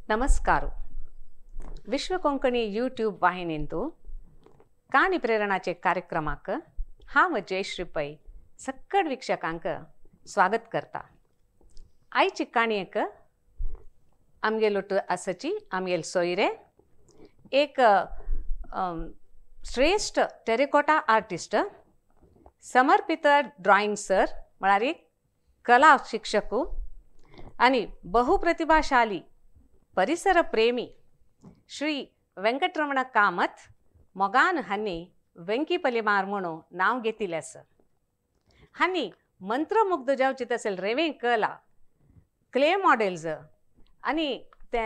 ನಮಸ್ಕಾರ. विश्व कोंकणी यूट्यूब वाहिनींतु काणी प्रेरणाचे कार्यक्रमाक हांव जयश्री पै सक्कड वीक्षकांक स्वागत करता. आयची काणयेक आमगेलो आसची आमगेल सोयरे एक श्रेष्ठ टेरिकोटा आर्टिस्ट, समर्पित ड्रॉइंग सर म्हळ्यार एक कला शिक्षकू आनी बहुप्रतिभाशाली परिसर प्रेमी श्री वेंकटरमण कामत मोगान हांणी वेंकी पलिमार म्हणून नांव घेतिल्लें आसा. हांणी मंत्रमुग्ध जावची तशें रेवें कला, क्ले मॉडेल्स आनी ते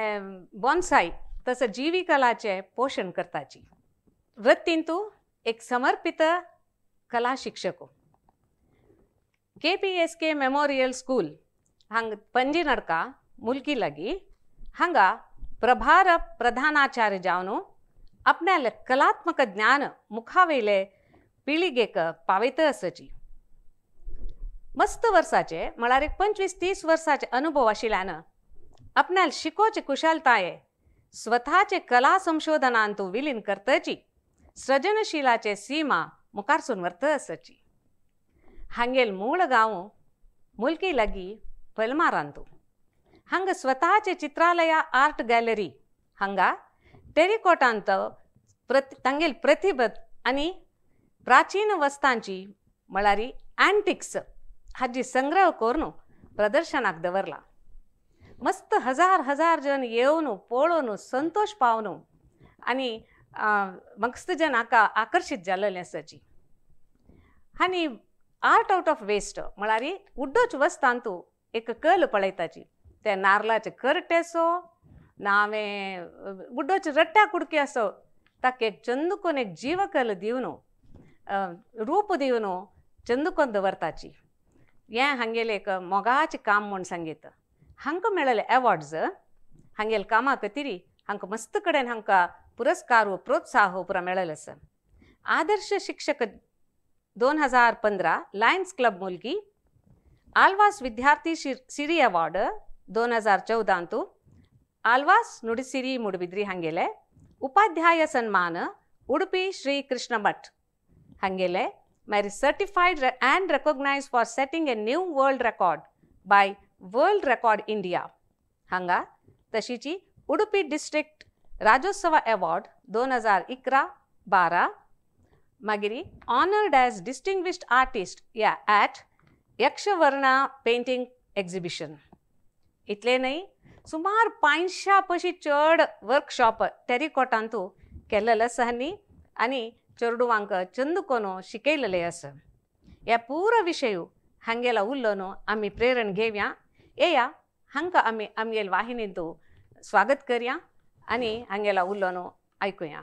बॉन्साय तसो जिवी कलाचें पोशण करताची. वृत्तींतू एक समर्पित कला शिक्षक. KPSK memorial school हांग पणजी नडका मुलकी लागी हांगा प्रभार प्रधानाचार्य जावन आपणाले कलात्मक ज्ञान मुखावेले पिळगेक पावयत आसची. मस्त वर्साचे म्हळ्यार एक 25-30 वर्साचे अनुभव आशिल्ल्यान आपणाले शिकोवचे कुशलताये स्वताचे कला संशोधनांतू विलीन करतची सृजनशीलाचे सीमा मुखारसून व्हरत आसची. हांगेल मूळ गांव मुलकी लागी पलमारांतू हांगा स्वताचे चित्रालया आर्ट गॅलरी हांगा टेरिकोटांत तांगेल प्रतिभत आनी प्राचीन वस्तांची म्हळ्यार अँटिक्स हाजी संग्रह करून प्रदर्शनाक दवरला. मस्त हजार हजार जण येवन पळोवन संतोष पावन आनी मस्त जण हाका आकर्शीत जाल्ले आसाची. आनी आर्ट आउट ऑफ वेस्ट म्हळ्यार उड्डोच वस्तांतू एक कल पळयताची. ते नारलाचे करटे असो नावे उड्डोच रट्ट्या कुडके असो ताका एक चंदकोन एक जीवकल दिवन रूप दिवन चंदकोन दवरताची. हें हांगेलें एक मोगाचें काम म्हूण सांगीत. हांकां मेळ्ळेले एवॉर्ड्स हांगेले कामा खातीर हांकां मस्त कडेन हांकां पुरस्कार प्रोत्साह पुरा मेळ्ळेले आसा. आदर्श शिक्षक 2015 लायन्स क्लब मुलगी, आल्वास विद्यार्थी सिरी अवॉर्ड 2014 आल्वास नुडिसिरी मुडबिद्री हांगेले, उपाध्याय सन्मान उडुपी श्री कृष्ण मठ हांगेले, मागीर certified and recognise for setting a new world record by world record India हांगा, तशीची उडुपी डिस्ट्रिक्ट राज्योत्सव अवॉर्ड 2011-12, मागीर honoured as distinguished artist या ॲट यक्षवर्णा पेंटिंग एक्झिबिशन. इतले न्हय सुमार 500 पशी चड वर्कशॉप टेरिकोटांतू केल्लेले आसा हांणी आनी चेडवांक चंदकोन शिकयलेले आसा. ह्या पुरो विशय हांगेला उरलो न्हू आमी प्रेरण घेवया. येया हांकां आमी आमगेले वाहिनींतू स्वागत करया आनी हांगेला उरलो न्हू आयकुया.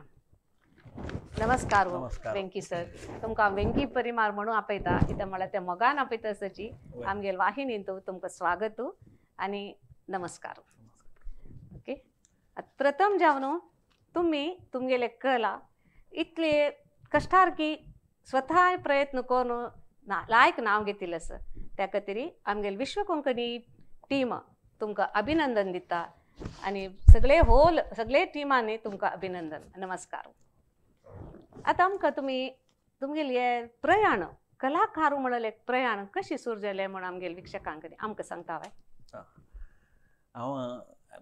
नमस्कार वेंकी सर, तुमकां वेंकी परिमार म्हणून आपयता कित्याक म्हळ्यार ते मोगान आपयता आसची. आमगेले वाहिनींतू तुमकां स्वागत आनी नमस्कार. ओके, प्रथम जावन तुमी तुमगेले कला इतले कश्टार की स्वतः प्रयत्न करून लायक नांव घेतिल्लें आसा त्या खातीर आमगेले विश्व कोंकणी टीम तुमकां अभिनंदन दिता आनी सगळे होल सगळे टिमांनी तुमकां अभिनंदन नमस्कार. आतां आमकां तुमी तुमगेले प्रयाण कलाकार म्हणलें प्रयाण कशी सुरू जालें म्हूण आमगेले वीक्षकांक आमकां सांगता वय? हांव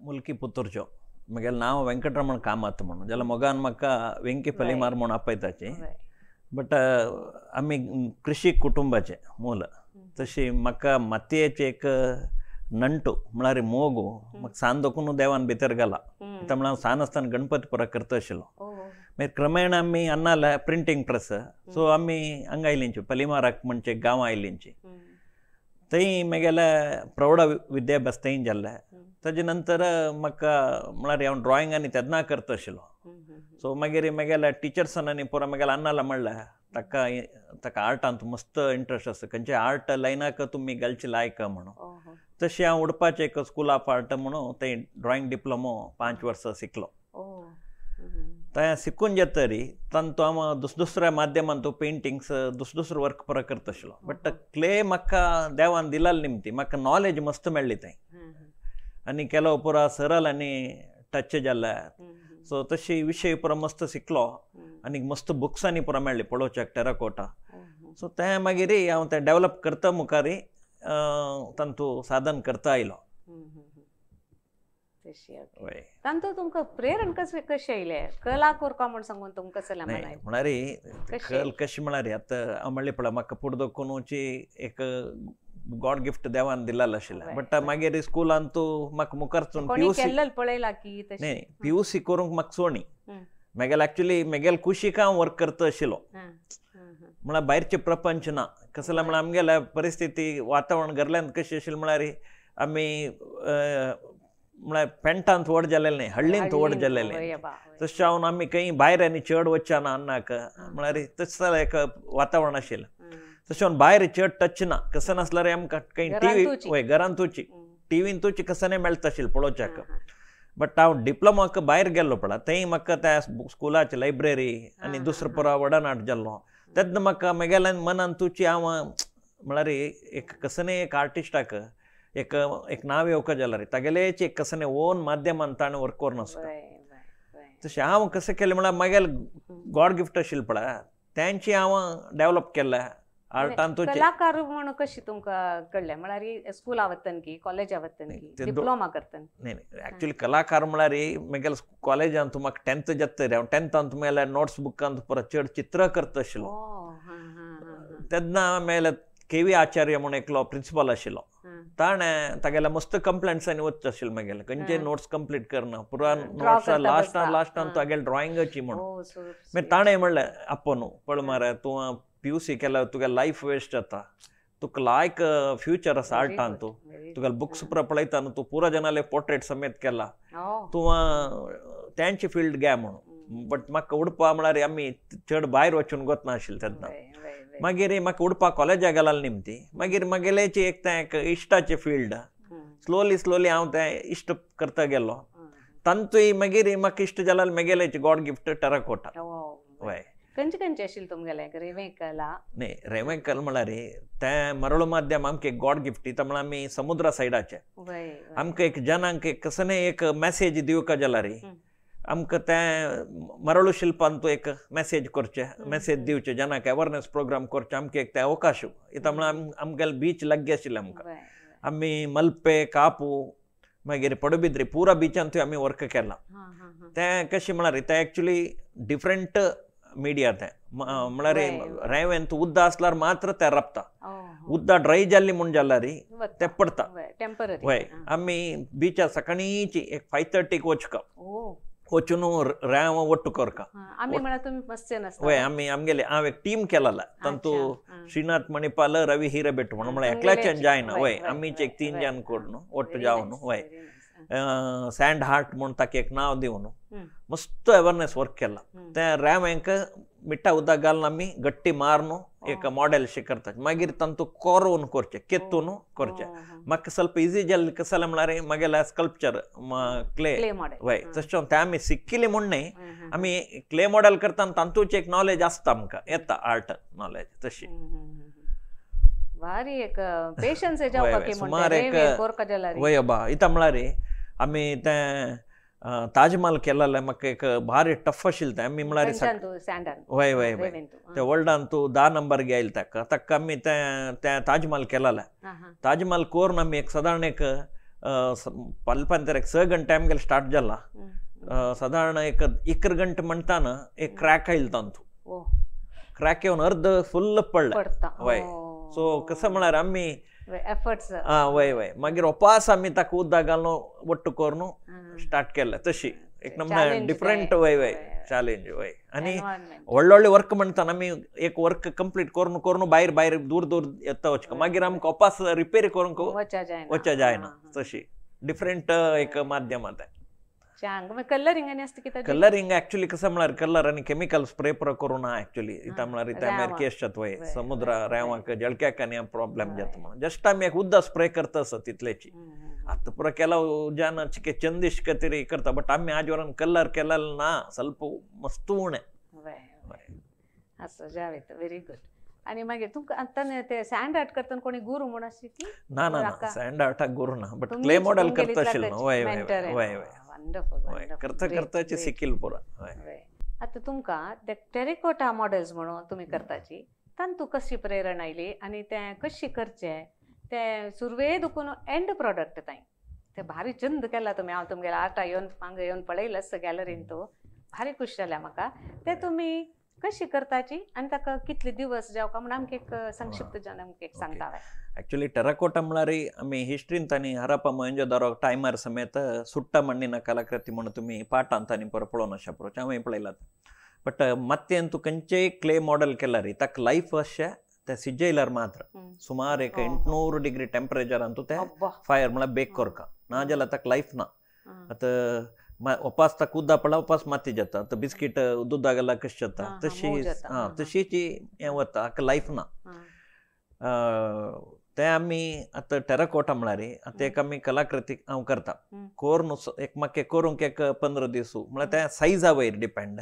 मुलकी पुतूरचो, म्हगेलें नांव वेंकटरमण कामत म्हणून, जाल्यार मोगान म्हाका वेंकी पलिमार म्हूण आपयताची. बट आमी कृषी कुटुंबाचे मूल, तशी म्हाका मातयेचें एक नंटू म्हळ्यार मोगू म्हाका सान दोकून देवान भितर घाला. कित्याक म्हळ्यार हांव सान आसतना गणपती पुरा करता आशिल्लो. मागीर क्रमेण आमी अन्नाला प्रिंटींग प्रेस, सो आमी हांगा आयलींची पलिमाराक म्हणचे गांवां आयलींची. थंय म्हगेले प्रौढ विद्याभ्यास थंय जाल्ले. ताजे नंतर म्हाका म्हळ्यार हांव ड्रॉइंग आनी तेन्ना करता आशिल्लो. सो मागीर म्हगेल्या टिचर्सान आनी पुरा म्हगेल्या अन्नाला म्हणलें ताका ताका आर्टांत मस्त इंट्रस्ट आसा, खंयच्या आर्ट लायनाक तुमी घालचे लायक म्हणून. तशें हांव उडपाचें एक स्कूल ऑफ आर्ट म्हणून थंय ड्रॉइंग डिप्लोमो 5 वर्सां शिकलो. थंय शिकून जातरी तांतू हांव दुसऱ्या माध्यमांत पेंटिंग्स दुसरो वर्क पुरा करता आशिल्लो. बट क्ले म्हाका देवान दिलाल निमती म्हाका नॉलेज मस्त मेळ्ळी थंय. आनी केलो पुरा सरळ आनी टच जाल्ले. सो तशी विशय पुरा मस्त शिकलो आनी मस्त बुक्सांनी पुरा मेळ्ळी पळोवच्याक टेराकोटा. सो तें मागीर हांव तें डेवलप करता मुखार तांतू साधन करता आयलो. तांतू तुमकां प्रेरण कशें आयलें कला करपा म्हूण सांगून तुमकां कसलें म्हळ्यार कल कशें म्हळ्यार आतां हांव म्हणलें पळय म्हाका पुर्दोकुनूची एक गॉड गिफ्ट देवान दिल्लें आशिल्लें. बट मागीर स्कुलान तूं म्हाका मुखार पीयूसी पळयला की न्ही पीयूसी करूंक म्हाका सोणी मेगेल एक्चुअली मेगेल कुशीक हांव वर्क करता आशिल्लो. म्हळ्यार भायरचें प्रपंच ना कसलें म्हळ्यार आमगेल्या परिस्थिती वातावरण घरल्यान कशें आशिल्लें म्हळ्यार आमी म्हळ्यार पेंटांत व्हड जालेलें न्ही, हळ्ळींत व्हड जालेलें. तशें जावन आमी खंय भायर आनी चड वचना अन्नाक म्हळ्यार तशें एक वातावरण आशिल्लें. तशें जावन भायर चड टच ना कसं नासल्यार आमकां खंय टीव्ही वय घरांतूची टीव्हींतूची कसं मेळटा आशिल्लें पळोवच्याक. बट हांव डिप्लोमाक भायर गेल्लो पळय थंय म्हाका त्या स्कुलाची लायब्ररी आनी दुसरो पुरा वडनाट जाल्लो तेन्ना म्हाका म्हगेल्या मनान तुची हांव म्हळ्यार एक कसने एक आर्टिस्टाक एक एक नांव येवका जाल्यार तागेलेच एक कसने ओन माध्यमान ताणें वर्क करून आसता. तशें हांव कशें केलें म्हळ्यार म्हगेले गॉड गिफ्ट आशिल्लें पळय तेंची हांव डेवलप केलें आर्टान. कलाकार म्हूण कशी तुमकां कळ्ळें म्हळ्यार स्कुला वतन की कॉलेजा वतन की डिप्लोमा करतन? न्ही न्ही एक्चुअली कलाकार म्हळ्यार म्हगेले कॉलेजांत म्हाका टेंथ जाता हांव टेंथांत म्हगेल्या नोट्स बुकांत परत चड चित्रां करता आशिल्लो. तेन्ना म्हगेले के व्ही आचार्य म्हूण एकलो प्रिंसिपल आशिल्लो ताणें तागेल्या मस्त कंप्लेंट्सांनी वचचें आशिल्लें म्हगेलें खंयचे नोट्स कंप्लीट करना पुरा नोट्स लास्टान लास्टान तागेले ड्रॉइंगाची म्हूण. मागीर ताणें म्हणलें आपोवन पळय मरे तूं पीयूसी केल्यार तुगे लायफ वेस्ट जाता, तुका लायक फ्युचर आसा आर्टान, तूं तुगे बुक्स पुरा पळयता न्हू, तूं पुरा जनाले पोर्ट्रेट समेत केला, तूं तेंचे फिल्ड घे म्हणून. बट म्हाका उडपा म्हळ्यार आमी चड भायर वचून गोतना आशिल्लें तेन्ना. मागीर म्हाका उडपा कॉलेजाक गेला निमती मागीर म्हगेलेची एक तें एक इश्टाचें फिल्ड स्लोली स्लोली हांव तें इश्ट करता गेलो तांतूय मागीर म्हाका इश्ट जाल्यार म्हगेलेची गॉड गिफ्ट टेराकोटा. वय खंयचे खंयचे आशिल्लें तुमगेलें रेंवे कला? न्ही रेंवे कला म्हळ्यार तें मरळ माध्यम आमकां एक गॉड गिफ्ट दिता म्हळ्यार आमी समुद्रा सायडाचे आमकां एक जनांक एक कसने एक मॅसेज दिवका जाल्यार आमकां तें मरळू शिल्पान एक मॅसेज करचें, मॅसेज दिवचें जनांक अवेरनेस प्रोग्राम करचें आमकां एक तें अवकाश इता म्हळ्यार आमगेले बीच लागीं आशिल्लें आमकां. आमी मल्पे कापू मागीर पडबिद्री पुरा बिचांतूय आमी वर्क केलां. तें कशें म्हळ्यार तें एक्चुअली डिफरंट मिडिया तें म्हळ्यार रेंवेंत उदक आसल्यार मात्र तें राबता, उदक ड्राय जाल्ली म्हूण जाल्यार तें पडटा. वय आमी बिचार सकाळींची एक 5:30 वचका वचून रेंव ಒಟ್ಟು ಕೊರ್ಕ. वय आमी आमगेले हांव एक टीम केलेला तांतू श्रीनाथ मणिपाल रवी हिरेबेट म्हणून म्हळ्यार एकल्याच्यान जायना. वय आमीच एक 3 जाण करून ಒಟ್ಟು जावन वय सँड हार्ट म्हूण ताका एक नांव दिवन मस्त अवेरनेस वर्क केला. तें रेंवेंक मिठा उदक घालून आमी गट्टी मारून एक मॉडेल शे करतात. मागीर तांतू कोरोवन करचें केतून करचें. म्हाका ಸ್ವಲ್ಪ इजी जालें कसलें म्हळ्यार म्हगेलें स्कल्पचर क्ले वय तशें तें आमी शिकिल्लें म्हूण न्ही आमी क्ले मॉडेल करता तांतूच एक नॉलेज आसता आमकां येता आर्ट नॉलेज तशी. भारी एक पेशन्स सुमार एक वय बा इता म्हळ्यार आमी तें ताजमहल केलें म्हाका एक भारी टफ आशिल्लें तें. आमी म्हळ्यार वय वय वय ते वर्ल्डान तूं 10 नंबर घेयल ताका ताका आमी तें तें ताजमहल केलें. ताजमहल करून आमी एक सादारण एक पल्पांतर एक 6 गंटे आमगेले स्टार्ट जाला सादारण एक 11 गंटे म्हणटाना एक क्रॅक आयलो तांतू क्रॅक येवन अर्द फुल्ल पडलें. वय सो कसं म्हळ्यार आमी एफर्ट्स वय वय मागीर उपास आमी ताका उदक घालून ಒಟ್ಟು करून स्टार्ट केलें तशी एक नमूने डिफरंट वय वय चॅलेंज वय. आनी व्हडले वर्क म्हणटाना आमी एक वर्क कंप्लीट करून करून भायर भायर दूर दूर येता वचका मागीर आमकां उपास रिपेर करूंक वचच्या जायना तशी डिफरंट एक माध्यम आतां. कलरिंग आनी आसता कितें? कलरिंग एक्चुअली कसं म्हळ्यार कलर आनी केमिकल स्प्रे पुरो करूं ना एक्चुअली इता म्हळ्यार इता अमेरिकेश जाता वय समुद्र रेंवाक जळक्याक आनी प्रॉब्लेम जाता म्हणून जस्ट आमी एक उदक स्प्रे करता आसा तितलेची. आतां पुरो केला जन चिके चंदिश तरी करता बट आमी आज वरान कलर केलेलो ना ಸ್ವಲ್ಪ मस्त उणें. आसा जावेत व्हेरी गुड. आनी मागीर तुमकां आतां ते सँड आर्ट करतना कोणी गुरू म्हूण आशिल्ली? ना ना ना, सँड आर्टाक गुरू ना, बट क्ले मॉडेल करता आशिल्लो. वय वय वय वय, वंडरफूल. करता करताची शिकील पुरा. वय, आतां तुमकां ते टेरेकोटा मॉडेल्स म्हणून तुमी करताची, तांतू कशी प्रेरणा आयली आनी तें कशी करचें, तें सुरवे दुखून एंड प्रोडक्ट तांय तें भारी चंद केला तुमी. हांव तुमगेल्या आर्टा येवन हांगा येवन पळयलें आसता गॅलरीन, तो भारी खूश जाल्या म्हाका. तें तुमी कशी करताची आनी ताका कितले दिवस जावका म्हण आमकां एक संक्षिप्त जावन आमकां एक सांगता. ॲक्च्युली टेराकोटा म्हळ्यार आमी हिस्ट्रीन तांणी हरप्पा मोहेंजोदारो टायमार समेत सुट्टा मण्णिನ कलाकृती म्हणून तुमी पाठांत तांणी परत पळोवन अशें पळोवचें हांवें पळयलां. बट मत्तेन तूं खंयचेय क्ले मॉडल केल्यार ताका लायफ अशें तें सिजयल्यार मात्र सुमार एक 800 डिग्री टेम्परेचरान तूं तें फायर म्हळ्यार बेक करका, ना जाल्यार ताका लायफ ना. आतां उपास ताका उद्दा पडला उपास माती जाता, आतां बिस्कीट दुदा गेल्यार कशें जाता तशी, आं तशीच हें वता, हाका लायफ ना. तें आमी आतां टेराकोटा म्हळ्यार आतां एक आमी कलाकृती हांव करता कोरून एक म्हाका करूंक एक 15 दीस म्हळ्यार तें सायजा वयर डिपेंड.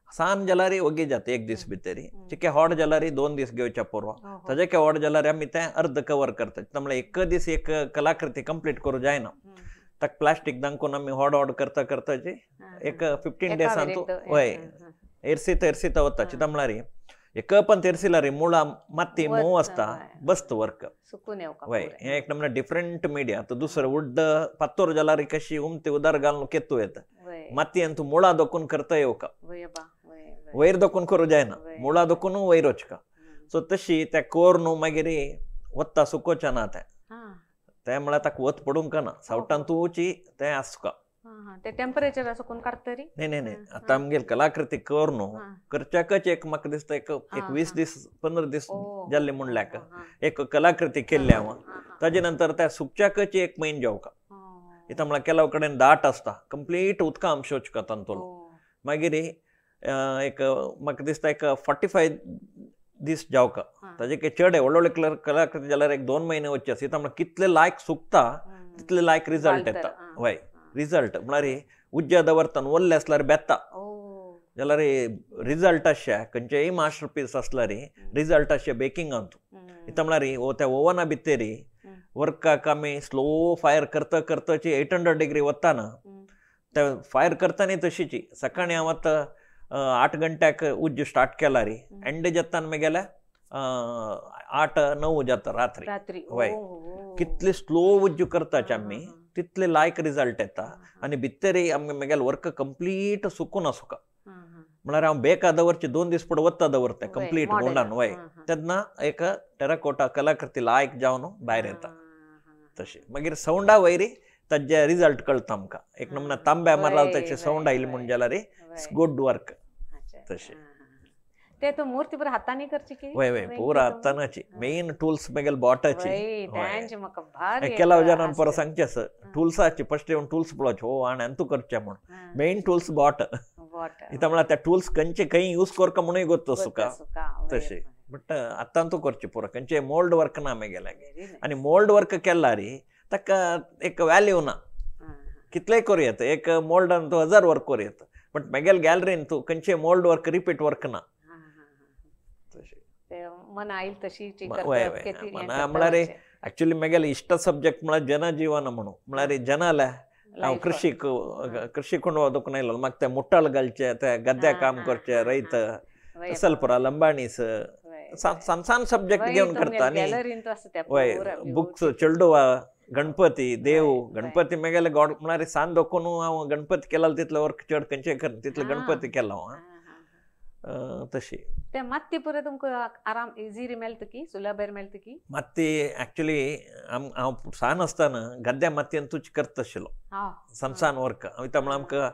सान जाल्यार ओगी जाता एक दीस भितर, चिके हॉट जाल्यार 2 दीस घेवच्या पुरो, ताजे हॉट जाल्यार आमी तें अर्द कवर करता. म्हळ्यार एक दीस एक कलाकृती कंप्लीट करूं जायना, ताका प्लास्टीक दांकून आमी हॉड हॉड करता करताची एक 15 डेजान तूं वय एरसीत एरसीत वता. चिंता म्हळ्यार एक पण तेरसिल्यार मुळां माती मोव आसता बस्त वर्क वय. हें एक नमुना डिफरंट मिडिया. आतां दुसरें वुड पातोर जाल्यार कशी उमती उदार घालून केतू येता, मातयेन तूं मुळां दोकून करता येवका, वयर दोकून करूं जायना, मुळां दोकून वयर वचका. सो तशी त्या कोर न्हू मागीर वत्ता सुकोवचें ना, तें तें म्हळ्यार ताका वत पडूंक ना, सावटान तूं तें आसका ते टेम्परेचर सुकून काडटरी. न्ही न्ही न्ही, आतां आमगेर कलाकृती कर न्हू करच्याकच एक म्हाका दिसता एक 20 दीस 15 दीस जाल्ले म्हणल्याक एक कलाकृती केल्ली हांव. ताजे नंतर त्या सुकच्याकच 1 म्हयनो जावका. इतां म्हळ्यार केलाव कडेन दाट आसता कंप्लीट उदका अंश वचका तांतलो. मागीर एक म्हाका दिसता एक 45 दीस जावका, ताजे चड व्हडले व्हडले कलाकृती जाल्यार एक 2 म्हयने वचचे आसा. इतां म्हळ्यार कितले लायक सुकता तितले लायक रिजल्ट येता. वय, रिजल्ट म्हळ्यार उज्जा दवरतना वल्ले आसल्यार बेता जाल्यार रिजल्ट अशें खंयचेय मास्टर पीस आसल्यार रिजल्ट अशें बेकिंगान तूं. इतां म्हळ्यार त्या ओवना भितर वर्काक आमी स्लो फायर करता करताची 800 डिग्री वताना ते फायर करतना तशीची. सकाळीं हांव आतां 8 घंट्याक उज्ज स्टार्ट केला रे, एंड जाता मागीर 8-9 जाता रात्री. वय, कितले स्लो उज्ज करताचे आमी तितले लायक रिजल्ट येता. आनी भितर आमगे मागीर वर्क कंप्लीट सुकून आसुका म्हळ्यार हांव बेका दवरचे 2 दीस पड वत्ता दवरता कंप्लीट गोंडान. वय, तेन्ना एक टेराकोटा कलाकृती लायक जावन भायर येता. तशें मागीर सवंडा वयरी ताजे रिजल्ट कळटा आमकां. एक नमुना तांब्या मारला ताचे सवंड आयली म्हूण जाल्यार it's good work. तशें ते तो मूर्ती पुरा हातांनी करची की? वय वय, पुरा हातानाची. मेन टूल्स मागीर बोटाची. केलाव जाणान परत सांगचें आसा टुल्साची फस्ट येवन टुल्स पळोवचे, हो आनी अंतू करचें म्हूण. मेन टुल्स बोट. इतां म्हळ्यार त्या टुल्स खंयचे खंय यूज करका म्हणूय गोत्त सुका तशें. बट आतां तूं करचें पुरो खंयचे मोल्ड वर्क ना मागीर. आनी मोल्ड वर्क केल्यार ताका एक वॅल्यू ना, कितलेय करूं येता. एक मोल्डान तूं 1000 वर्क करूं येता, बट मागीर गॅलरीन तूं खंयचे मोल्ड वर्क रिपीट वर्क ना. म्हळ्यार ऍक्च्युली मागीर इश्ट सब्जेक्ट म्हळ्यार जनजीवन म्हणून म्हळ्यार जनाले हांव कृषीक कृषी कोण दोकून आयलो म्हाका ते मुट्टाळ घालचे, ते गद्द्या काम करचे रयत सलपुरा लंबाणीस सान सान सब्जेक्ट घेवन करता. आनी वय बुक्स चेडुवा गणपती देव गणपती मागीर गॉड म्हळ्यार सान दोकून हांव गणपती केला तितले वर्क चड खंयचे कर तितले गणपती केला हांव. तशी ते माती पुरे तुमकां आराम इझी मेळटा की सुलभेर मेळटा की माती? ऍक्च्युली हांव सान आसतना गद्द्या मातयेन तूच करता आशिल्लो सान सान वर्क. हांव म्हळ्यार आमकां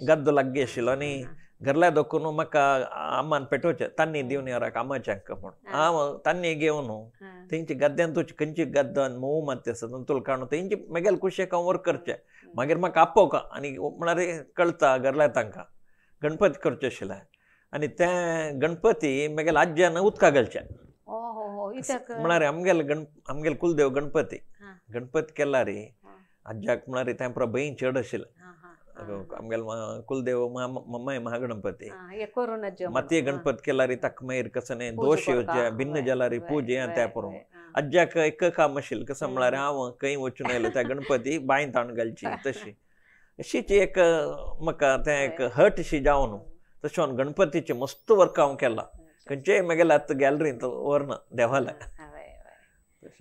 गद्दो लागीं आशिल्लो आनी घरल्या दोकून म्हाका आमान पेटोवचें तान्नी दिवन येराक आमाच्यांक म्हूण. हांव तान्नी घेवन तेंची गद्द्यान तुची खंयची गद्दान मोव माती आसा तातूंत काडून तेंची मागीर खुशेक हांव वर्क करचें. मागीर म्हाका आपोवका आनी म्हळ्यार कळटा घरल्या तांकां गणपती करचे आशिल्ले. आनी ते गणपती मागीर आज्यान उदका घालचे म्हळ्यार आमगेले आमगेले कुलदेव गणपती गणपती केला रे आज्याक म्हळ्यार तें पुरो भंय चड आशिल्लें. आमगेले कुलदेव मम्माय महागणपती मातये गणपती केल्यार ताका मागीर कसं दोश येवचे भिन्न जाल्यार पूजे त्या पुरो आज्याक एक काम आशिल्लें कसं म्हळ्यार हांव खंय वचून आयलो त्या गणपती बांयंत हाडून घालची तशी अशीच एक म्हाका तें एक हट शी जावन तशें हांव गणपतीचें मस्त वर्क हांव केलां खंयचेय म्हगेलें आतां गॅलरींत व्हरना देवाले.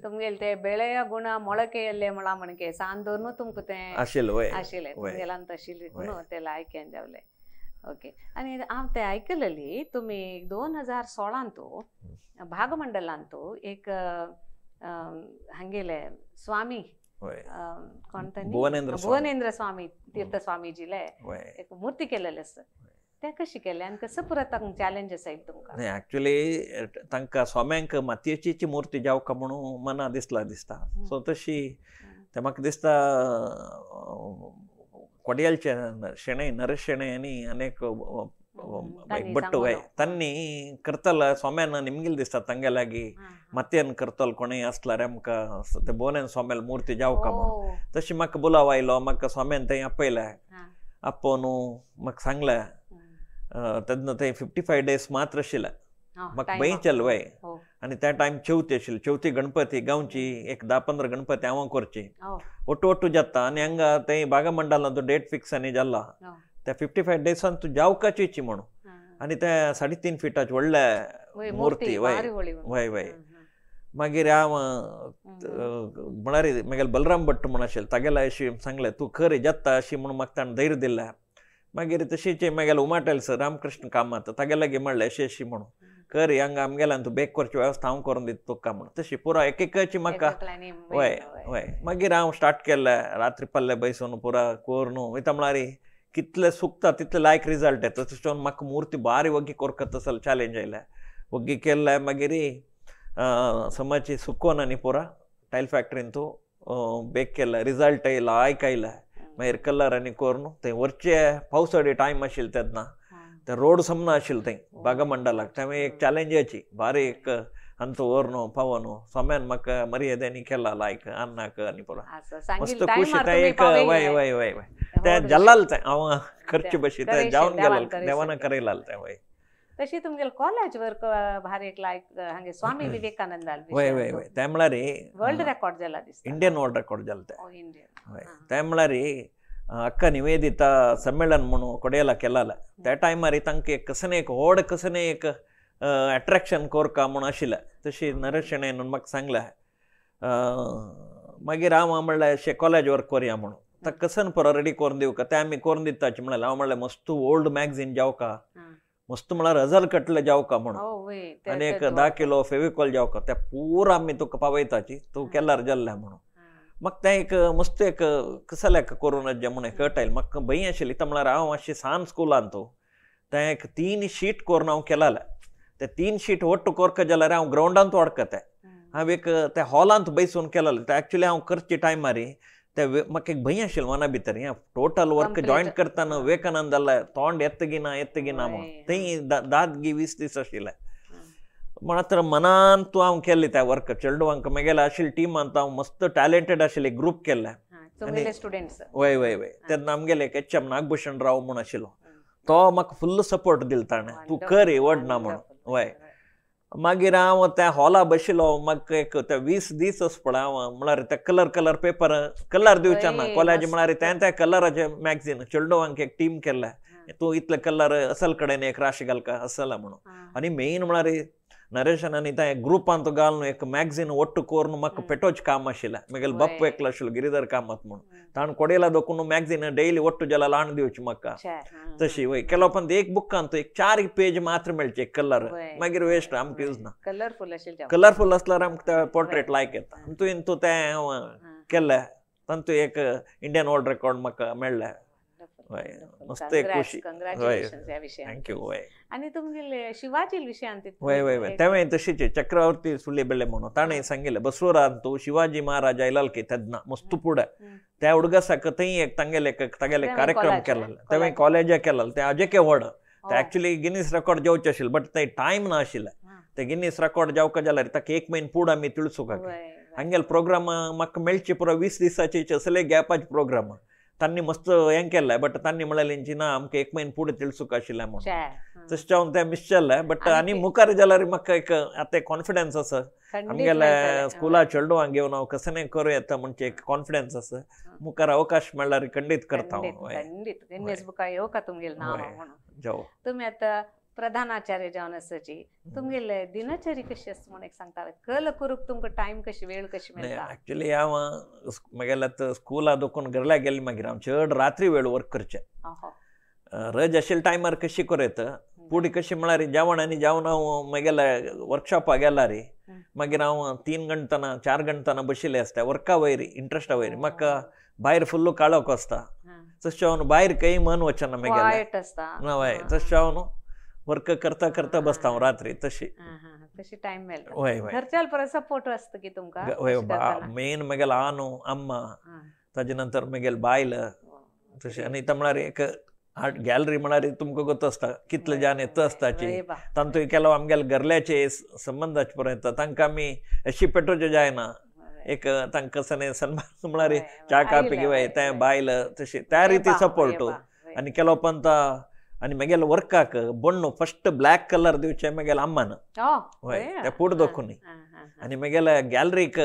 तुमगेले ते ಬೆಳೆಯ ಗುಣ ಮೊಳಕೆಯಲ್ಲೇ ಮೊಳ ಮಣಕೆ सांदोरನು तुमकां तें आशिल्लें आशिल्लें तुमगेल्यान तशिल्लें न्हू तें लायक जावलें. ओके आनी हांव तें आयकलेली तुमी 2016 भागमंडलांतू एक हांगेले स्वामी कोण भुवनेंद्र स्वामी तीर्थ स्वामीजीले एक मूर्ती केलेले आसा ते कशी केले आनी कसो पुरो तांकां चॅलेंजस आयले तुमकां? न्ही एक्चुअली तांकां स्वाम्यांक मातयेची मूर्ती जावका म्हणून मना दिसला दिसता सो तशी ते म्हाका दिसता कोडियालचे शेणै नरेश शेणै आनी अनेक भट्ट वय तांणी करतलो स्वाम्यान निमगेल दिसता तांगे लागीं मातयेन करतलो कोणूय आसल्यार आमकां ते भुवनेंद्र स्वाम्याल मूर्ती जावका म्हणून तशी म्हाका बुलाव आयलो म्हाका स्वाम्यान थंय आपयलें आपोवन म्हाका सांगलें तेन्ना थंय 55 डेज मात्र आशिल्लें म्हाका भंय वय आनी त्या टायम चवथी आशिल्ली चवथी गणपती गांवची एक 10-15 गणपती हांव करची ಒಟ್ಟು ಒಟ್ಟು जाता आनी हांगा थंय भागमंडलांत डेट फिक्स आनी जाला त्या 55 डेजान तूं जावकाची म्हणून आनी त्या 3.5 फिटाची व्हडल्या मूर्ती वय वय वय मागीर हांव म्हळ्यार मागीर बलराम भट्ट म्हूण आशिल्ले तागेले अशी सांगलें तूं खरें जाता अशी म्हणून म्हाका ताणें धैर्य दिलें. मागीर तशीच मागीर उमाटेल सर रामकृष्ण कामत तागे लागीं म्हणलें अशी अशी म्हणून कर हांगा आमगेल्यान तूं बेक करची वेवस्था हांव करून दिता तुका म्हणून तशी पुरा एकेकाची म्हाका वय वय मागीर हांव स्टार्ट केलें रात्री पल्ले बैसून पुरा करून वयता म्हळ्यार कितले सुकता तितले लायक रिजल्ट येता तशें म्हाका मूर्ती बारी वग्गी कोरका तसो चॅलेंज आयलें वग्गी केल्लें मागीर समाची सुकोन आनी पुरा टायल फॅक्टरीन तूं बेक केलें रिजल्ट लायक आयलें मागीर कलर आनी करून थंय वरचे पावसाळे टायम आशिल्लो तेन्ना ते रोड समना आशिल्लो थंय भागमंडलाक तें एक चॅलेंजाची बारी एक आमचो व्हरून पावोन स्वाम्यान म्हाका मर्यादेनी केला लायक अन्नाक आनी पुरो मस्त खुशी तें एक वय वय वय वय तें जाल्लाल तें हांव करचे भशेन तें जावन गेलें देवान करयलाल तें वय. तशी तुमगेले कॉलेज वर्क भारी एक लायक हांगे स्वामी विवेकानंद वय वय वय तें म्हळ्यार वर्ल्ड रेकॉर्ड जाला दिसता इंडियन वर्ल्ड रेकॉर्ड जाला तें वय तें म्हळ्यार अक्का निवेदिता सम्मेळन म्हणून कोडेला केलाले त्या टायमार तांकां एक कसने एक व्हड कसने एक एट्रेक्शन कोरका म्हणून आशिल्लें तशी नरेश शेणैन म्हाका सांगलें मागीर हांव म्हणलें अशें कॉलेज वर्क करया म्हणून ताका कसन पुरो रेडी करून दिवका तें आमी करून दिताचे म्हणलें हांव म्हणलें मस्त ओल्ड मॅगझीन जावका मस्त म्हळ्यार 1000 कटले जावका म्हणून आनी एक 10 किलो फेविकॉल जावका तें पुरा आमी तुका पावयताची तूं केल्यार जाल्लें म्हणून म्हाका तें एक मस्त एक कसल्याक करून जें म्हणून कट आयलें म्हाका भंय आशिल्ली ती म्हळ्यार हांव मातशें सान स्कुलान तूं तें एक 3 शीट करून हांव केलालें ते 3 शीट ಒಟ್ಟು कोरका जाल्यार हांव ग्रावंडांत वाडकतें हांव एक त्या हॉलांत बैसून केलालें तें एक्चुअली हांव करचे टायमार ते म्हाका एक भंय आशिल्लें मना भितर हें टोटल वर्क जॉयंट करतना विवेकानंद जाल्यार तोंड येतगिना येतगिना म्हणून थंय 10-20 दीस आशिल्लें मात्र मनान तूं हांव केल्लें त्या वर्क चेडवांक म्हगेलें आशिल्लें टिमांत हांव मस्त टॅलेंटेड आशिल्लें ग्रूप केल्लें स्टुडंट्स वय वय वय तेन्ना आमगेले एक एच एम नागभूषण राव म्हूण आशिल्लो तो म्हाका फुल्ल सपोर्ट दिलो ताणें तूं कर व्हड ना म्हणून वय. मागीर हांव त्या हॉला बशिल्लो म्हाका एक ते 20 दीस अशें पळय हांव म्हळ्यार ते कलर कलर पेपर कलर दिवचे ना कॉलेज म्हळ्यार तें त्या कलराचें मॅगझीन चेडवांक एक टीम केल्लें तूं इतले कलर असल कडेन एक राशी घालका असल म्हणून आनी मेन म्हळ्यार नरेशान आनी त्या ग्रुपांत घालून एक मॅगझीन ಒಟ್ಟು करून म्हाका पेटोवचें काम आशिल्लें म्हगेले बाप्पू एकलो आशिल्लो गिरिधर कामत म्हणून ताणें कोडेला दोकून मॅगझीन डेली ಒಟ್ಟು जाल्यार हाडून दिवची म्हाका तशी वय केलो पण एक बुकांत एक 4 पेज मात्र मेळचे एक कलर मागीर वेस्ट आमकां यूज ना कलरफूल आशिल्लें कलरफूल आसल्यार आमकां ते पोर्ट्रेट लायक येता तुवें तूं तें केलें तातूंत एक इंडियन वर्ल्ड रेकॉर्ड म्हाका मेळ्ळें वय मस्त एक खुशी कंग्रॅच्युलेशन्स ह्या विशयान thank you वय. आनी तुमगेले शिवाजी विशयान वय वय वय तेंवें तशीच चक्रवर्ती सुळ्ळेबेळे म्हणून ताणें सांगिल्लें बसवरांतू शिवाजी महाराज आयलाल की तेन्ना मस्त पुढे त्या हुडगासाक थंय एक तांगेले तागेले कार्यक्रम केलेले तेंवें कॉलेजाक केलेले तें अजेके व्हड ते एक्चुअली गिनीस रेकॉर्ड जावचें आशिल्लें बट ते टायम ना आशिल्लें ते गिनीस रेकॉर्ड जावका जाल्यार ताका 1 म्हयनो पुढे आमी तिळसूंक हांगेले प्रोग्राम म्हाका मेळचे पुरो 20 दिसाचे असले गॅपाचे प्रोग्राम तांणी मस्त हें केल्लें बट तांणी म्हणलें ना आमकां एक म्हयनो फुडें तिळसूक आशिल्लें म्हणून तशें हांव तें मिस जालें बट आनी मुखार जाल्यार म्हाका एक आतां कॉन्फिडन्स आसा आमगेले स्कुला चेडवांक घेवन हांव कसं करूं येता म्हणजे एक कॉन्फिडन्स आसा मुखार अवकाश मेळ्ळ्यार खंडीत करता हांव. खंडीत गिन्नीस बुका येवका तुमगेलें नांव म्हणून. जावं तुमी आतां प्रधानाचार्य जावन आसाची तुमगेले दिनचरी कशी आसता म्हणून एक सांगता कल करूंक तुमकां टायम कशी वेळ कशी मेळटा? एक्चुअली हांव म्हगेलें आतां स्कुला दोकून घरल्या गेली मागीर हांव चड रात्री वेळ वर्क करचें रज आशिल्ले टायमार कशी करूं येता पुढे कशी म्हळ्यार जेवण आनी जेवण हांव म्हगेल्या वर्कशॉपाक गेल्यार मागीर हांव 3 गंटना 4 गंटना बशिल्लें आसता वर्का वयर इंट्रस्टा वयर म्हाका भायर फुल्ल काळोख आसता तशें हांव भायर खंय मन वचना म्हगेलें ना हय तशें हांव वर्क करता करता बसता हांव रात्री तशी तशी टायम मेळटा. हय हय घरच्यान परत सपोर्ट आसता की तुमकां? हय मेन म्हगेलो आनो अम्मा ताजे नंतर म्हगेले बायल तशें आनी ते म्हळ्यार एक आर्ट गॅलरी म्हळ्यार तुमकां गोत आसता कितले जाण येता आसताची तांतूय केलो आमगेले घरल्याचे संबंदाचे पर्यंत येता तांकां आमी अशी पेटोवचें जायना एक तांकां सने सन्मान म्हळ्यार च्या कापी किंवा तें बायल तशी त्या रिती सपोर्ट आनी केलो पंता आनी म्हगेले वर्काक बण्णो फस्ट ब्लॅक कलर दिवचें म्हगेले अम्मान हय तें फूड दोखून आनी म्हगेले गॅलरीक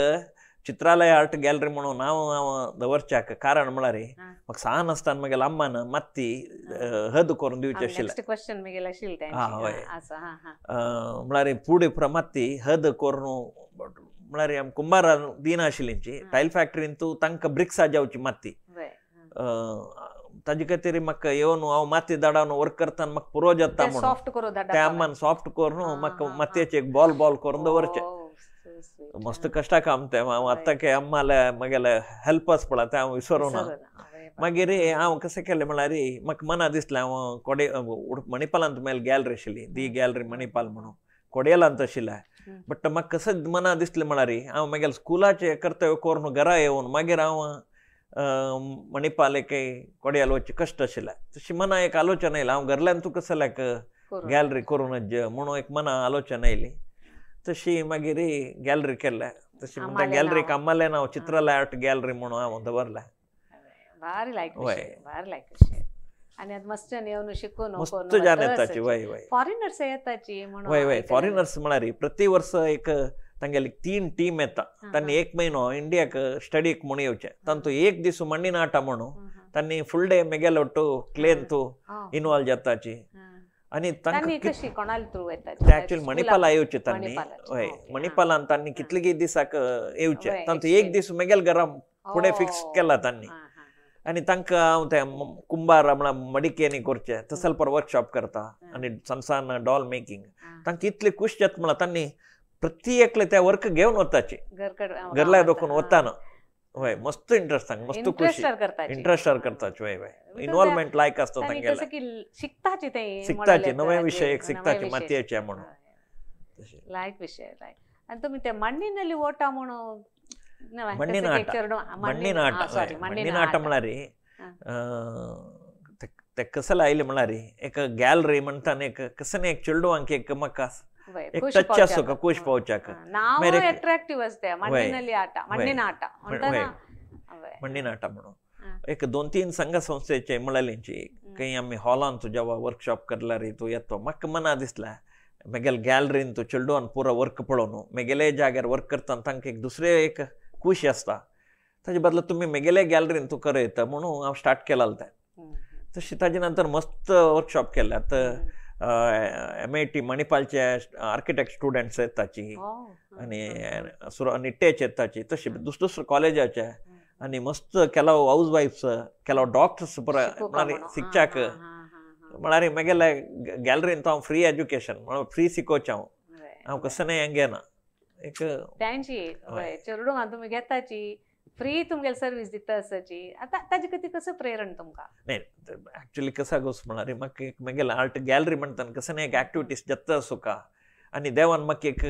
चित्रालय आर्ट गॅलरी म्हणून हांव हांव दवरच्याक कारण म्हळ्यार म्हाका सान आसतना म्हगेले अम्मान मात्ती हद करून दिवचें आशिल्लें. हय म्हळ्यार फुडें पुरा मात्ती हद करून म्हळ्यार आम कुंभारान दिनाशिल्ली टायल फॅक्टरीन तूं तांकां ब्रिक्सा जावची मात्ती ताजे खातीर म्हाका येवन हांव माती धाडावन वर्क करतना म्हाका पुरो जाता म्हणून त्या अम्मान सॉफ्ट करून म्हाका मातयेचे एक बॉल बॉल करून दवरचें. मस्त कश्टा काम तें हांव आतां के अम्माले म्हगेले हेल्पच पळय तें हांव विसरूं ना. मागीर हांव कशें केलें म्हळ्यार म्हाका मना दिसलें हांव कोडे मणिपालांत मेल गॅलरी आशिल्ली दी गॅलरी मणिपाल म्हणून कोडयेलांत आशिल्लें बट म्हाका कशें मना दिसलें म्हळ्यार हांव म्हगेले स्कुलाचें कर्तव्य करून घरा येवन मागीर हांव मणिपाल एक कोडयाल वचचें कश्ट आशिल्लें तशी मना एक आलोचना येयली हांव घरल्यान तुका कसल्याक गॅलरी करूं म्हणून एक मना आलोचना येयली तशी मागीर गॅलरी केल्या तशी म्हणटा गॅलरीक अम्मालें नांव चित्रालय आर्ट गॅलरी म्हणून हांव दवरलें. भारी लायक भारी लायक आनी आतां मस्त येवन शिकून मस्त जाण येताची. वय वय फॉरेनर्स येताची म्हणून. वय वय फॉरेनर्स म्हळ्यार प्रति वर्स एक तांगेली 3 टीम येता तांणी 1 म्हयनो इंडियाक स्टडीक म्हणून येवचें तांतू एक दीस मण्णीन आटा म्हणून तांणी फुल डे मेगेले ಒಟ್ಟು क्लेन तू इन्वॉल्व जाताची आनी तांकां ऍक्च्युअली मणिपाला येवचे तांणी. हय मणिपालान तांणी कितले दिसाक येवचे तांतू एक दीस मेगेल घरा फुडें फिक्स केला तांणी आनी तांकां हांव ते कुंभार म्हळ्यार मडिकेनी करचें तसल पर वर्कशॉप करता आनी सनसान डॉल मेकिंग तांकां इतले खूश जाता म्हळ्यार तांणी प्रति एकले त्या वर्क घेवन वताचे घरल्या दोकून वताना. हय मस्त इंट्रस्ट मस्त खुशी इंट्रस्ट करताचे. हय हय इन्वॉल्वमेंट लायक आसता तांगेले शिकताचे ते शिकताचे नवे विशय एक शिकताचे मातयेचे म्हणून लायक विशय लायक. आनी तुमी ते मण्णीನಲ್ಲಿ ओटा म्हणून मण्णीन आटा मण्णीन आटा मण्णीन आटा म्हळ्यार ते कसले आयले म्हळ्यार एक गॅलरी म्हणटाना एक कसं एक चेडवांक एक म्हाका एक टच आसो का खूश पावच्याक नाव अट्रॅक्टिव्ह असते मण्णीनली आटा मण्णीन आटा मण्णीन आटा म्हणून एक 2-3 संघ संस्थेचे म्हळ्याची खंय आमी हॉलान जेवा वर्कशॉप करल्यार तूं येतो म्हाका मना दिसला म्हगेले गॅलरीन तूं चेडवान पुरो वर्क पळोवन म्हगेले जाग्यार वर्क करतना तांकां एक दुसरे एक खुशी आसता ताजे बदला तुमी म्हगेले गॅलरीन तूं करयता म्हणून हांव स्टार्ट केलां तें. तशें ताजे नंतर मस्त वर्कशॉप केले आतां MIT मणिपालचे आर्किटेक्ट स्टुडंट्स येताची आनी निट्टेचे येताची तशें दुसरे दुसरे कॉलेजाचे आनी मस्त केलाव हावज वायफ्स केलाव डॉक्टर्स म्हळ्यार शिकच्याक म्हळ्यार म्हगेले गॅलरीन हांव फ्री एज्युकेशन म्हळ्यार फ्री शिकोवचें हांव हांव कसं न्हय हें घेना एक तांची चेडवां तुमी घेताची फ्री तुमगेले सर्वीस दिता आसाची आतां ताजे खातीर कसं प्रेरण तुमकां? न्ही ऍक्च्युअली कसं गोस म्हळ्यार म्हाका एक म्हगेले आर्ट गॅलरी म्हणटाना कसं न्ही एक एक्टिविटीज जाता सुका आनी देवान म्हाका एक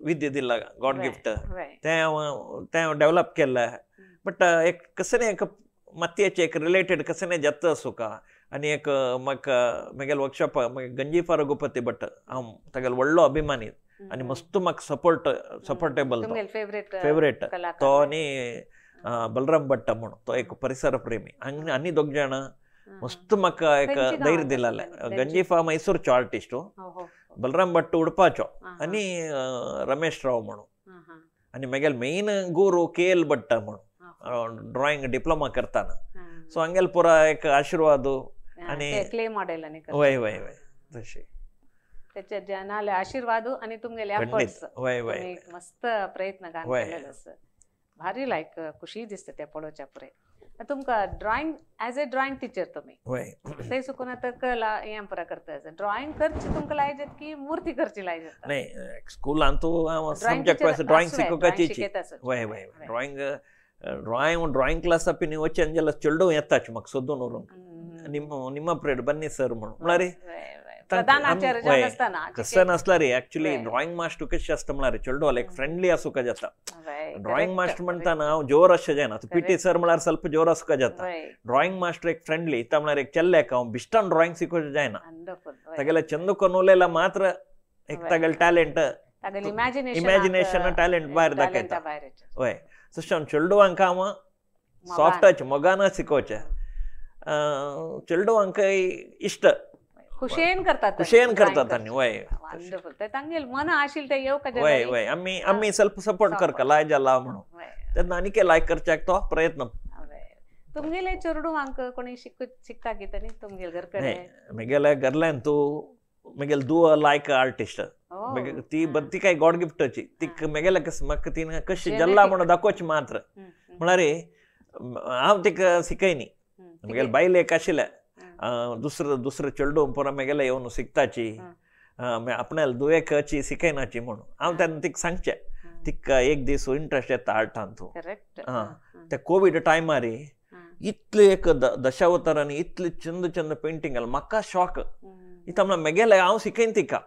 विद्या दिला गॉड गिफ्ट तें हांव तें हांव डेवलप केलें बट एक कसं न्ही एक मातयेचे एक रिलेटेड कसं न्ही जाता सुका आनी एक म्हाका म्हगेले वर्कशॉप गंजीफा रघुपती भट हांव तागेलो व्हडलो अभिमानी आनी मस्त म्हाका सपोर्ट सपोर्टेबल फेवरेट तो आनी बलराम भट्ट म्हणून तो एक परिसर प्रेमी आनी दोग जाण मस्त म्हाका एक धैर्य दिलाले. गंजीफा मैसूरचो आर्टिस्ट, बलराम भट्ट उडपाचो आनी रमेश राव म्हणून. आनी म्हगेले मेन गुरू के एल भट्ट म्हणून ड्रॉइंग डिप्लोमा करताना. सो हांगेले पुरा एक आशिर्वाद आनी क्ले मॉडेल आनी वय वय वय तशें त्याच्या जनाले आशीर्वाद आनी तुमगेले एफर्ट्स वय वय मस्त प्रयत्न केलेलो आसा. भारी लायक खुशी दिसता ते पळोवच्या पुरे. तुमकां drawing as a drawing teacher तुमी थंय सुकून आतां कला हें पुरा करता. ड्रॉइंग करची तुमकां लाय जाता की मूर्ती करची लाय जाता? नाही, स्कुलान तूं सब्जेक्ट ड्रॉइंग शिकोवपाची. वय वय ड्रॉइंग ಡ್ರಾಯಿಂಗ್ ಡ್ರಾಯಿಂಗ್ ಕ್ಲಾಸ್ ಅಪ್ಪಿ ನೀವು ವಚ್ಚಿ ಅಂಜೆಲ್ಲ ಚೆಲ್ಡು ಎತ್ತಾಚು ಮಕ್ ಸೊದ್ದು ನೂರು ನಿಮ್ಮ ನಿಮ್ಮ ಪ್ರೇಡ್ ಬನ್ನಿ ಸರ್ म्हणून म्हळ्यार कशें नासला रे. ऍक्च्युली ड्रॉइंग मास्टर कशें आसता म्हळ्यार चेडवाल एक फ्रेंडली आसूंक जाता. ड्रॉइंग मास्टर म्हणटाना हांव जोर अशें जायना. पी टी सर म्हळ्यार ಸ್ವಲ್ಪ जोर आसूंक जाता. ड्रॉइंग मास्टर एक फ्रेंडली इता म्हळ्यार एक चेल्ल्याक हांव बिश्टान ड्रॉइंग शिकोवचें जायना. तागेले चंद कोन मात्र एक तागेले टॅलेंट इमॅजिनेशन टॅलेंट भायर दाखयता. वय तशें चेडवांक हांव सॉफ्टाचे मोगान शिकोवचें. चेडवांक इश्ट खुशेन करतात, खुशेन करतात आनी वय वंडरफुल. तांगेल मन आशिल्लें तें येवका वय वय आमी आमी सेल्फ सपोर्ट करका लाय जाला म्हणून तेन्ना आनीक लायक करच्याक तो प्रयत्न. तुमगेले चेडवांक कोणी शिकता कितें तुमगेले घर कडेन? म्हगेले घरल्यान तूं म्हगेले दुव लायक आर्टिस्ट. ती ती काय गॉड गिफ्टाची. ती म्हगेले कस म्हाका ती कशी जल्ला म्हणून दाखोवची मात्र म्हळ्यार हांव तिका शिकयनी. म्हगेले बायल एक आशिल्लें दुसरं दुसरं चेडूं पुरा म्हगेले येवन शिकताची आपणाले दुवेकची शिकयनाची म्हणून हांव तेन्ना तिका सांगचें. तिका एक दीस इंट्रस्ट येता आर्टान तूं. आं त्या कोवीड टायमार इतले एक दशावतारांनी इतले चंद चंद पेंटींग आयलें म्हाका शॉक. इतना म्हळ्यार म्हगेले हांव शिकयन तिका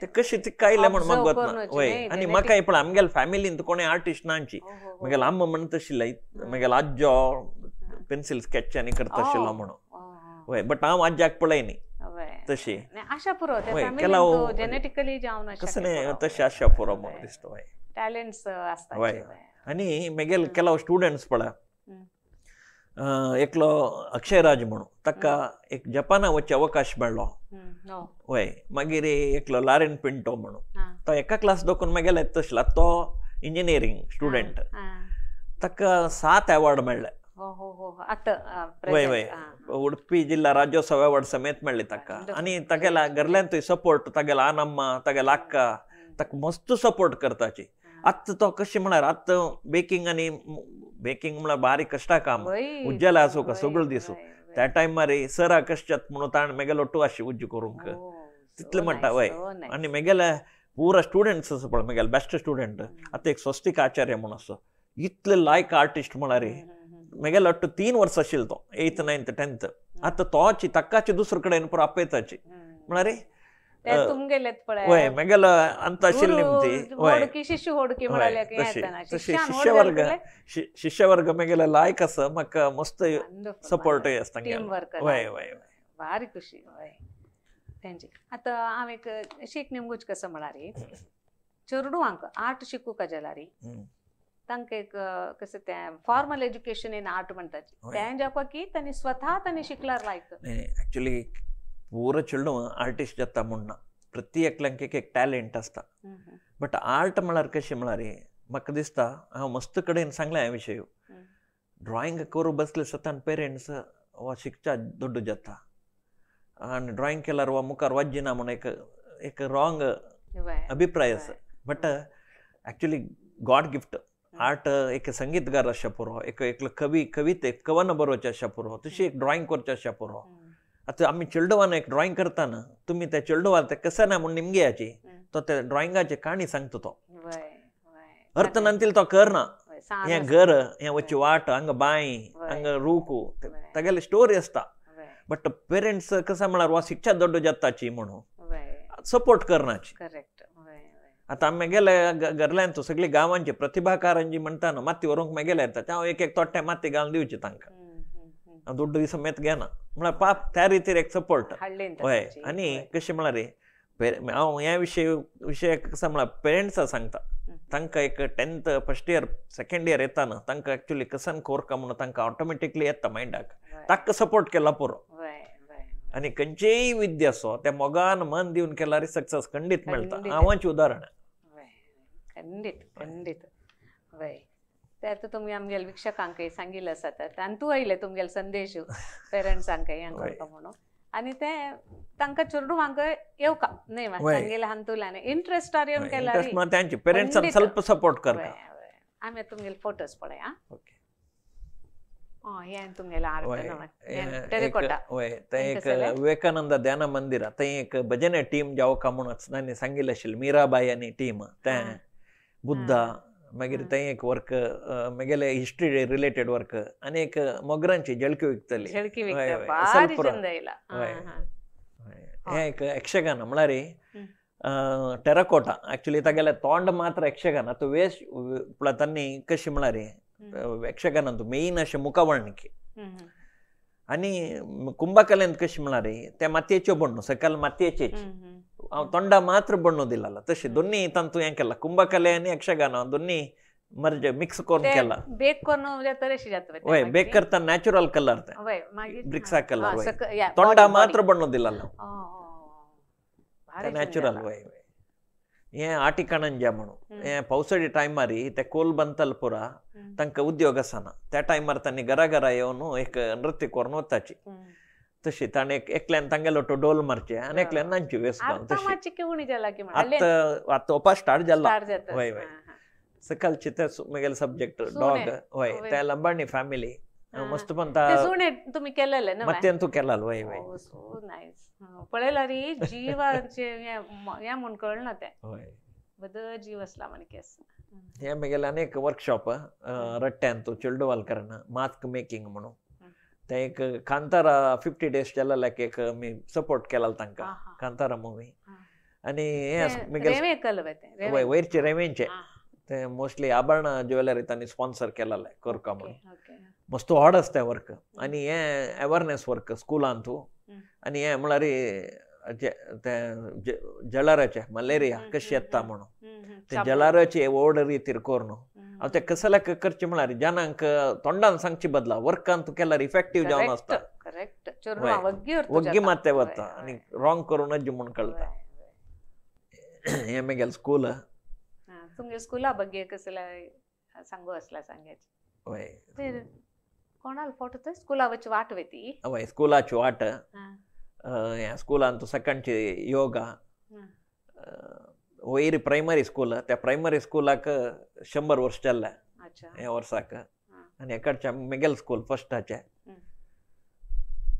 ते कशी तिका आयलें म्हण म्हाका गोतना. वय आनी म्हाका पळय आमगेले फॅमिलीन कोणूय आर्टिस्ट नाची. म्हगेले आम्मा म्हणटा आशिल्ले म्हगेले आज्जो पेन्सील स्केच आनी करता आशिल्लो म्हणून. वय बट हांव आज्याक पळयनी तशी आशा पुरो जेनेटिकली कसं न्ही तशी आशा पुरो म्हणून दिसता. वय टॅलेंट्स आसता. वय आनी म्हगेले ಕೆಲವು स्टुडंट्स पळय एकलो अक्षयराज म्हणून ताका एक जपाना वचचे अवकाश मेळ्ळो. वय मागीर एकलो लारेन पिंटो म्हणून तो एका क्लास दोकून म्हगेले तसला तो इंजिनियरींग स्टुडंट ताका 7 अवॉर्ड मेळ्ळे. वय वय उडपी जिल्ला राज्योत्सव अवॉर्ड समेत मेळ्ळे ताका. आनी तागेल्या घरल्यान सपोर्ट तागेला आनम्मा तागेला अक्का ताका मस्त सपोर्ट करताची. आतां तो कशें म्हळ्यार आतां बेकींग आनी बेकींग म्हळ्यार बारीक कश्टा काम उज्जेला आसूं का सगळो दिसूं त्या टायमार सरा कश्टात म्हणून ताणें म्हगेलो टू अशें उज्ज करूंक तितलें म्हणटा. वय आनी म्हगेले पुरा स्टुडंट्स आसा पळय म्हगेले बेस्ट स्टुडंट आतां एक स्वस्तिक आचार्य म्हणून आसा इतले लायक आर्टिस्ट म्हळ्यार म्हगेलो अट्टू 3 वर्सां आशिल्लो तो 8th 9th 10th. आतां तोची ताकाची दुसरे कडेन पुरो आपयताची म्हळ्यार वय म्हगेलो अंत आशिल्ली ती. वय तशी शिष्यवर्ग शिष्यवर्ग म्हगेले लायक आसा म्हाका मस्त सपोर्टूय आसता. वय वय भारी खुशी. वय तेंची आतां हांव एक शीक निमगूच कसो म्हळ्यार चेडवांक आर्ट शिकूंक जाल्यार तांकां एक कशें तें फॉर्मल एज्युकेशन इन आर्ट म्हणटा तें जावपा की तांणी स्वता तांणी शिकल्यार लायक. ऍक्च्युली पुरो चेडूं आर्टिस्ट जाता म्हूण ना, प्रति एकल्यांक एक एक टॅलेंट आसता. बट आर्ट म्हळ्यार कशें म्हळ्यार म्हाका दिसता हांव मस्त कडेन सांगलें ह्या विशय. ड्रॉइंग करूं बसले सतान पेरंट्स वा शिकच्या दोड्डू जाता आनी ड्रॉइंग केल्यार वा मुखार वचना म्हूण एक एक रॉंग अभिप्राय आसा. But actually God gift art एक संगीतगार आसच्या पुरो, एक एकलो कवी कविते कवन बरोवचें आसच्या पुरो, तशी एक ड्रॉइंग करचें आसच्या पुरो. आतां आमी चेडवान एक ड्रॉइंग करताना तुमी त्या चेडवान ते कसं ना म्हूण निमगेयाची तो त्या ड्रॉइंगाची काणी सांगता तो अर्थ नंतर तो करना हें घर हें वच्ची वाट हांगा बांय हांगा रूख तागेली स्टोरी आसता. बट पेरंट्स कसं म्हळ्यार वा शिक्षा दोड्डो जाताची म्हणून सपोर्ट करनाची. आतां आमी गेले घरल्यान तूं सगळी गांवांची प्रतिभाकारांची म्हणटा न्हू माती व्हरूंक मागेले येता हांव एक एक तोट्टे माती घालून दिवची तांकां हांव दुड्डू समेत घेना म्हळ्यार पाप त्या रितीर एक सपोर्ट. हय आनी कशें म्हळ्यार हांव ह्या विशय विशय कसो म्हळ्यार पेरंट्सां सांगता तांकां एक 10th first year second year येताना तांकां एक्चुअली कसन कोरका म्हणून तांकां ऑटोमॅटिकली येता मायंडाक ताका सपोर्ट केला पुरो. आनी खंयचेय विद्या आसो त्या मोगान मन दिवन केल्यार सक्सेस खंडीत मेळटा. हांवाचें उदाहरण. खंडीत खंडीत वय ते आतां तुमी आमगेले वीक्षकांकय सांगिल्लें आसा तांतू आयले तुमगेले संदेश पेरंट्सांकय हें करता म्हणून आनी ते तांकां चेडवांक येवका न्हय तांगेले हातूंतल्यान इंट्रस्टार येवन केल्यार तांचे पेरंट्सान ಸ್ವಲ್ಪ सपोर्ट करता. आमी तुमगेले फोटोज पळय. आं हें तुमगेलें आर्ट टेरेकोटा. वय तें एक विवेकानंद ध्यान मंदिर थंय एक भजने टीम जावका म्हणून तांणी सांगिल्लें आशिल्लें मीराबाई आनी टीम तें बुद्धा मागीर थंय एक वर्क मागेले हिस्ट्री रिलेटेड वर्क आनी एक मोगरांची झळकी विकतली. हें एक यक्षगान म्हळ्यार टेराकोटा एक्चुअली तागेलें तोंड मात्र यक्षगान आतां वेश तांणी कशी म्हळ्यार यक्षगानांत मेन अशें मुखावळणीक आनी कुंभकलेंत कशी म्हळ्यार ते मातयेच्यो बण्णो सकल मातयेचेच हांव तोंडा मात्र बण्णो दिला तशें दोन्ही तांतू हें केलां कुंभकले आनी यक्षगान दोन्ही मर्ज मिक्स करून केला. बेक करून जाता. वय बेक करता नॅचरल कलर ते ब्रिक्सा कलर तोंडा मात्र बण्णो दिला नॅचरल. वय वय हें आटिकाणंजा म्हणून हें पावसाळी टायमार ते कोल बनतल पुरा तांकां उद्योग आसना त्या टायमार तांणी घरा घरा येवन एक नृत्य करून वताची तशी ताणें एकल्यान तांगेलो तो डोल मारचे आनी एकल्यान नांची वेस घालून तशी आतां आतां ओपा स्टार्ट जाला. वय वय सकाळची ते म्हगेले सब्जेक्ट डॉग. वय ते लंबाणी फॅमिली मस्त पण तुमी केलेले मत्यान तूं केलाल. वय वय सो नायस पळयला रे जिवाचे हें म्हूण कळना तें बद जीव आसला म्हण केस. हें म्हगेलें आनी एक वर्कशॉप रट्ट्यान तूं चेडवालकरान मास्क मेकिंग म्हणून तें एक कांतारा 50 डेज केलेल्याक एक आमी सपोर्ट केला तांकां कांतारा मुवी आनी हें म्हगेलें वय वयरचे रेवेंचे ते मोस्टली आभरणां ज्वेलरी तांणी स्पॉन्सर केलेलें करका म्हणून मस्त व्हड आसता वर्क आनी हें अवेरनेस वर्क स्कुलांतू आनी हें म्हळ्यार तें जळाराचें मलेरिया कशी येता म्हणून ते जळाराचे व्हड रितीर करून हांव तें कसल्याक करचें म्हळ्यार जनांक तोंडान सांगचे बदला वर्कान तूं केल्यार इफेक्टीव जावन आसता. वग्गी मात्ते वता आनी रॉंग करून नज्ज म्हूण कळटा. हें म्हगेलें स्कूल. तुमगे स्कुला ಬಗ್ಗೆ कसले सांगू आसला सांगायचे. वय कोणाल फोटो थंय स्कुला वच वाट वयती. वय स्कुलाची वाट ह्या स्कुलान सकाळची योगा वयर प्रायमरी स्कूल त्या प्रायमरी स्कुलाक 100 वर्स जाल्लें ह्या वर्साक आनी एकडच्या म्हगेलें स्कूल फर्स्टाचें.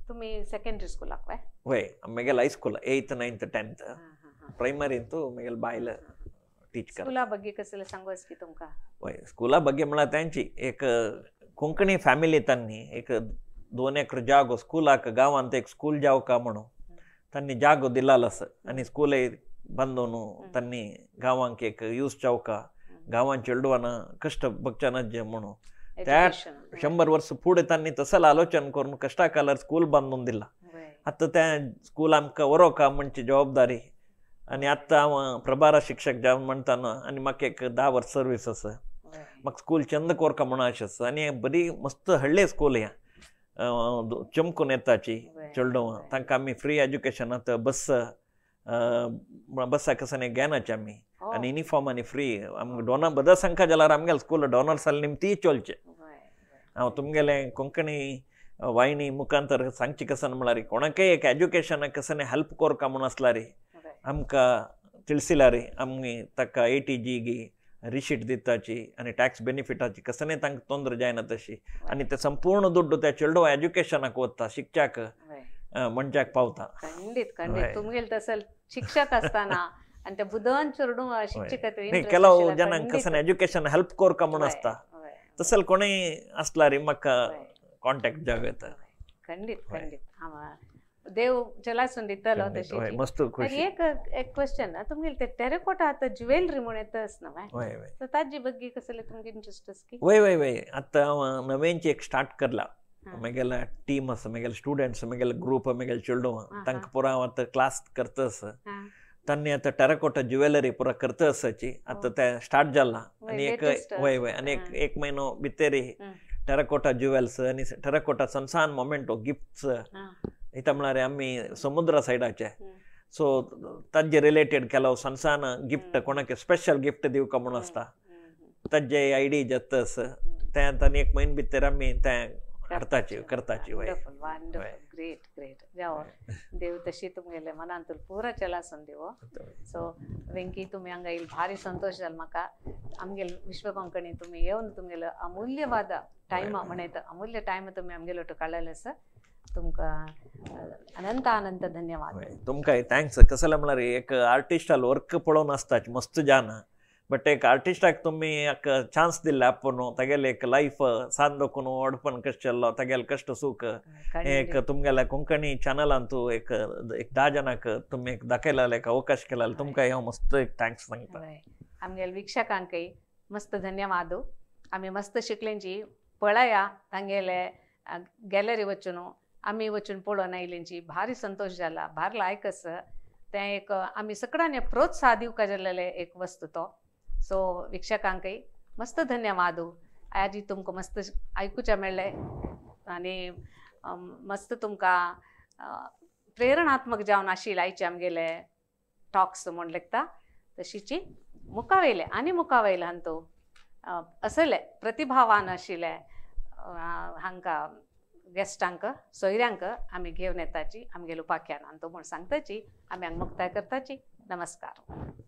तुमी सेकेंडरी स्कुलाक वय? वय म्हगेलें हायस्कूल 8th 9th 10th प्रायमरींतू म्हगेलें बायल टीच करता. स्कुला ಬಗ್ಗೆ कसलें सांगू आसकी तुमकां? वय स्कुला ಬಗ್ಗೆ म्हळ्यार तांची एक कोंकणी फॅमिली तांणी एक 2 एकर जागो स्कुलाक गांवांत एक स्कूल जावका म्हणून तांणी जागो दिलाल आसा आनी स्कूलय बांदून तांणी गांवांक एक यूज जावका गांवांत चेडवान कश्ट बगच्यानच म्हणून त्या 100 वर्स फुडें तांणी तसलें आलोचन करून कश्टा कालार स्कूल बांदून दिला. आतां तें स्कूल आमकां व्हरोका म्हणची जबाबदारी आनी आतां हांव प्रभारा शिक्षक जावन म्हणटाना आनी म्हाका एक 10 वर्स सर्वीस आसा म्हाका स्कूल चंद कोरका म्हणून अशें आसा आनी बरी मस्त व्हडलें स्कूल हें चमकून येताची चेडवां तांकां आमी फ्री एज्युकेशन आतां बस बसाक आसा घेनाची आमी आनी युनिफॉर्म आनी फ्री आमकां डोनर बदल सांगका जाल्यार आमगेले स्कूल डोनर्स जाल्यार निमती चलचें. हांव तुमगेलें कोंकणी वाहिनी मुखांतर सांगची कसन म्हळ्यार कोणाकय एक एज्युकेशनाक कसन हेल्प कोरका म्हूण आसल्यार आमकां तिळसिल्यार आमी ताका ATG गी रिशीट दिताची आनी टॅक्स बेनिफिटाची कसने तांकां तोंदर जायना तशी आनी ते संपूर्ण दुड्डू त्या चेडवा एज्युकेशनाक वता शिकच्याक म्हणच्याक पावता. खंडीत खंडीत तुमगेले तसल शिक्षक आसतना आनी ते बुदन चेडूं शिक्षक ಕೆಲವು ಜನಾंक कसन एज्युकेशन हेल्प कोरका म्हूण आसता तसल कोणूय आसल्यार म्हाका कॉन्टेक्ट जावं येता. खंडीत खंडीत देव चलासून दितलो तशी. मस्त खुशी. एक एक क्वेश्चन तुमगेले ते टेरेकोटा आतां ज्वेलरी म्हूण येता न्हय? वय वय. सो ताजी ಬಗ್ಗೆ कसले तुमगे इंट्रस्ट आसा की? वय वय वय आतां हांव नवेंची एक स्टार्ट करला म्हगेले टीम आसा म्हगेले स्टुडंट्स म्हगेले ग्रूप म्हगेले चेडवां तांकां पुरो हांव आतां क्लास करता आसा. तांणी आतां टेराकोटा ज्युवेलरी पुरा करता आसाची आतां तें स्टार्ट जाला आनी एक वय वय आनी एक म्हयनो भितरी टेराकोटा ज्युवेल्स आनी टेराकोटा सनसान मोमेंटो गिफ्ट्स इता म्हळ्यार आमी समुद्रा सायडाचे सो ताजे रिलेटेड केलो सनसान गिफ्ट कोणाक स्पेशल गिफ्ट दिवका म्हूण आसता ताजे आयडी जाता तें आतां एक म्हयनो भितर आमी तें हाडताची करताची. ग्रेट ग्रेट जावो देव तशी तुमगेले मनांत पुरा चलासून देव. सो वेंकी तुमी हांगा येयल भारी संतोश जालो म्हाका. आमगेले विश्व कोंकणी तुमी येवन तुमगेलो अमूल्यवाद टायम म्हणत अमूल्य टायम तुमी आमगेलो काडलेले सर तुमकां अनंत अनंत धन्यवाद. तुमकां thanks. कसलें म्हळ्यार एक आर्टिस्टाल वर्क पळोवन आसता मस्त जान बट एक आर्टिस्टाक तुमी एक चान्स दिल्ले आपूण तागेले एक लायफ सान दोकून व्हडपण कशें चल्लो तागेले कश्ट सूख एक तुमगेल्या कोंकणी चॅनलांतू एक एक 10 जाणांक तुमी एक दाखयला एक अवकाश केला तुमकां हांव मस्त एक thanks सांगता. आमगेले वीक्षकांकय मस्त धन्यवाद. आमी मस्त शिकलेंची पळया तांगेले गॅलरी वचून आमी वचून पळोवन आयलेंची भारी संतोश जाला भार लायक आसा तें एक आमी सगळ्यांनी प्रोत्साह दिवका जाल्लें एक वस्तू तो. सो वीक्षकांकय मस्त धन्यवाद. आजी तुमकां मस्त आयकुचें मेळ्ळें आनी मस्त तुमकां प्रेरणात्मक जावन आशिल्लें आयचे आमगेले टॉक्स म्हूण लेखता तशीची मुखावयले आनी मुखावयले हांतू असले प्रतिभावान आशिल्ले हांकां गेस्टांक सोयऱ्यांक आमी घेवन येताची आमगेले उपाख्यान हांतू म्हूण सांगताची आमी हांगा मुक्ताय करताची. नमस्कार.